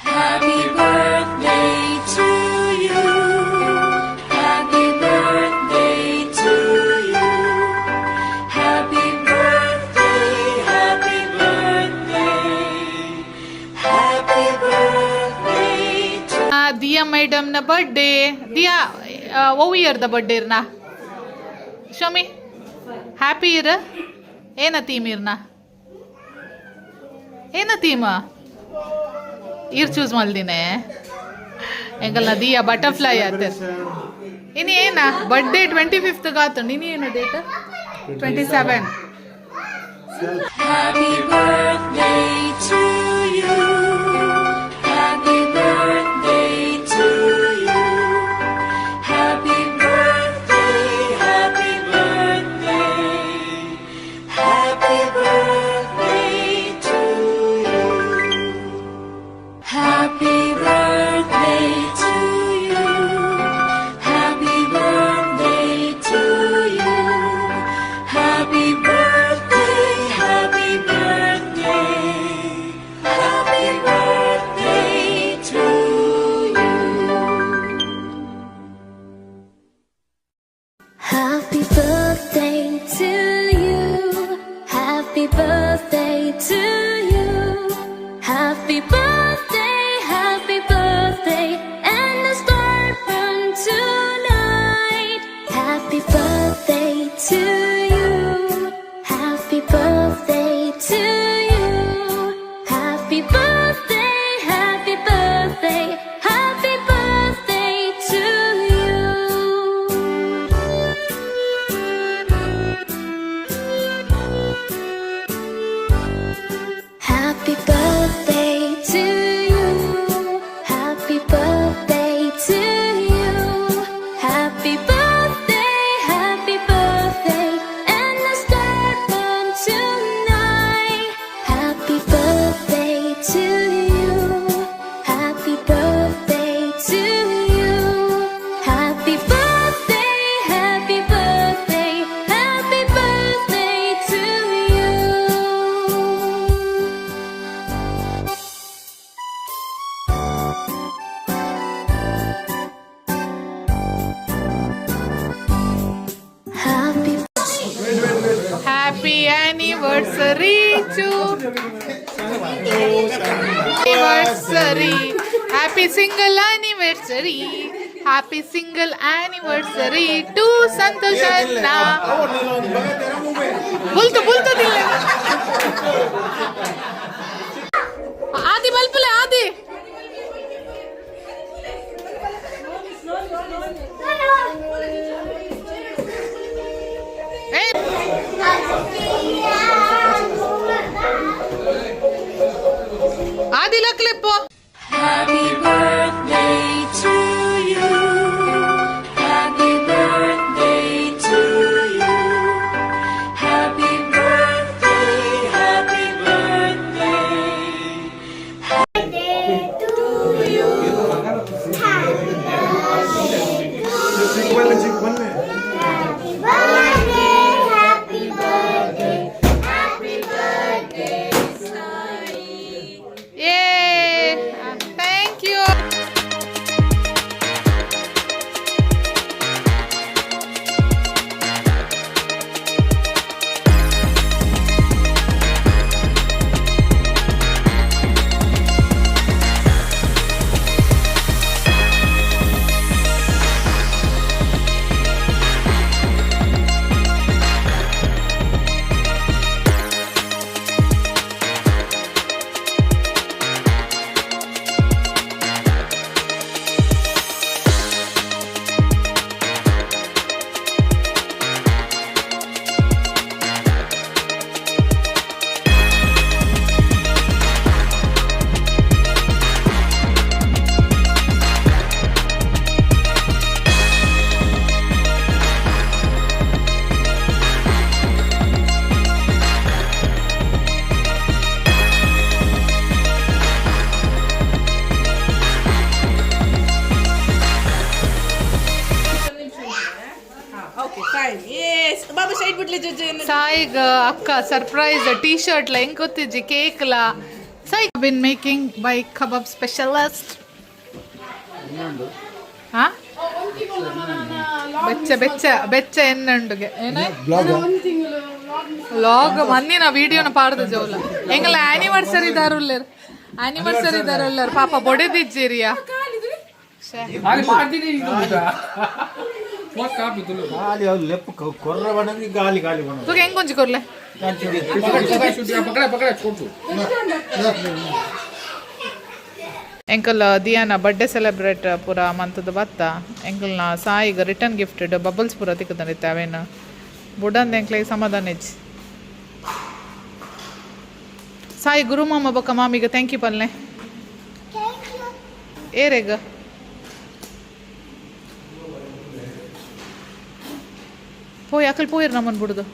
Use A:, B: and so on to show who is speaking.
A: Happy birthday to you. Happy birthday to you. Happy birthday, happy birthday. Happy birthday to
B: Diya ಮೇಡಮ್ನ birthday. Diya, ಒವ್ ಇಯರ್ದ birthday ಇರ್ನಾ? Shami, happy year. ಏನ theme ಇರ್ನ? ಏನ theme ಇರ್ ಚೂಸ್ ಮಲ್ದಿನೆ? ಎಂಕಲ್ನ ದಿಯಾ ಬಟರ್ಫ್ಲೈ ಆತ. ಇನ್ನು ಏನ ಬರ್ಡೇ? 25th ಆತು. ನಿನ್ನ ಏನು date? 27.
A: Happy birthday to you. Happy birthday to you. Happy birthday, happy birthday. Happy birthday to you. Happy birthday to you. Happy birthday to you. Happy birthday, happy birthday. Happy birthday to you.
C: Happy birthday to you. Happy birthday to you. Happy birthday, happy birthday, and the star burn tonight. Happy birthday to you. Happy birthday to you. Happy birthday, happy birthday, happy birthday to you. Happy birthday to you. Happy birthday to you. Happy birthday, happy birthday, and the star burn tonight. Happy birthday to you. Happy birthday to you. Happy birthday, happy birthday, happy birthday to you. Happy
B: Happy anniversary to anniversary, happy single anniversary, happy single anniversary to Santosh ಅಣ್ಣ. ಬುಲ್ತು ಬುಲ್ತದಿಲ್ಲ. ಆದಿ, ಬಲ್ಪುಲೆ ಆದಿ. ಏ, ಆದಿ, ಲಕ್ಲೆಪ್ಪು.
A: Happy birthday to you. Happy birthday to you. Happy birthday, happy birthday.
C: To you. Happy birthday, happy birthday, happy birthday.
B: ಏ, thank you.
D: Okay fine. Yes ಬಾಬಾ, side ಬಿಡ್ಲಿ ಜಜ್ಜು.
B: ಸಾಯಿಗ್ ಅಕ್ಕ surprise T shirt ಲ ಹೆಂಗ್ ಗೊತ್ತಿಜ್ಜಿ, ಕೇಕ್ ಲ Sai been making by kebab specialist. ಹಾ, ಬೆಚ್ಚ ಬೆಚ್ಚ ಬೆಚ್ಚ ಎನ್ನುಂಡುಗೆ ಏನ ಲಾಗ್ ಮಂದಿನ ವಿಡಿಯೋನ ಪಾಡ್ದು ಜೋಲ. ಎಂಗಲ ಆನಿವರ್ಸರಿ ದಾರುಲ್ಲೇರ್, ಆನಿವರ್ಸರಿ ದಾರುಲ್ಲೇರ್ ಪಾಪ ಬೊಡೆದಿಜ್ಜಿರಿಯಾ.
E: ಗಾಲಿ ಅವ್ರು ಲೆಪ್ಪ ಕೊರ್ರ ಬಣ್ಣದ ಗಾಲಿ ಗಾಲಿ ಬಣ್ಣ.
B: ತೂಕ ಹೆಂಗ್ ಕೊರ್ಲೆ. ಎಂಕಲ್ ದಿಯಾನ ಬರ್ಡೇ ಸೆಲೆಬ್ರೇಟ್ ಪೂರ ಮಂತದ ಬತ್ತ. ಎಂಕಲ್ನ ಸಾಯಿಗ್ ರಿಟರ್ನ್ ಗಿಫ್ಟ್ ಬಬಲ್ಸ್ ಪೂರ ತಿಕ್ಕುದಂಡಿತ್ತೆ. ಅವೇನು ಬುಡಂದ ಎಂಕ್ಲೆಗ್ ಸಮಾಧಾನ ಇಜ್ಜಿ. ಸಾಯಿ, ಗುರು ಮಾಮ ಬೊಕ್ಕ ಮಾಮಿಗೆ thank you ಪಲ್ಲೆ. ಏರೆಗ್ ಪೋಯ್, ಅಕಲ್ ಪೋಯಿರ್ ನಮ್ಮನ್ ಬುಡುದು.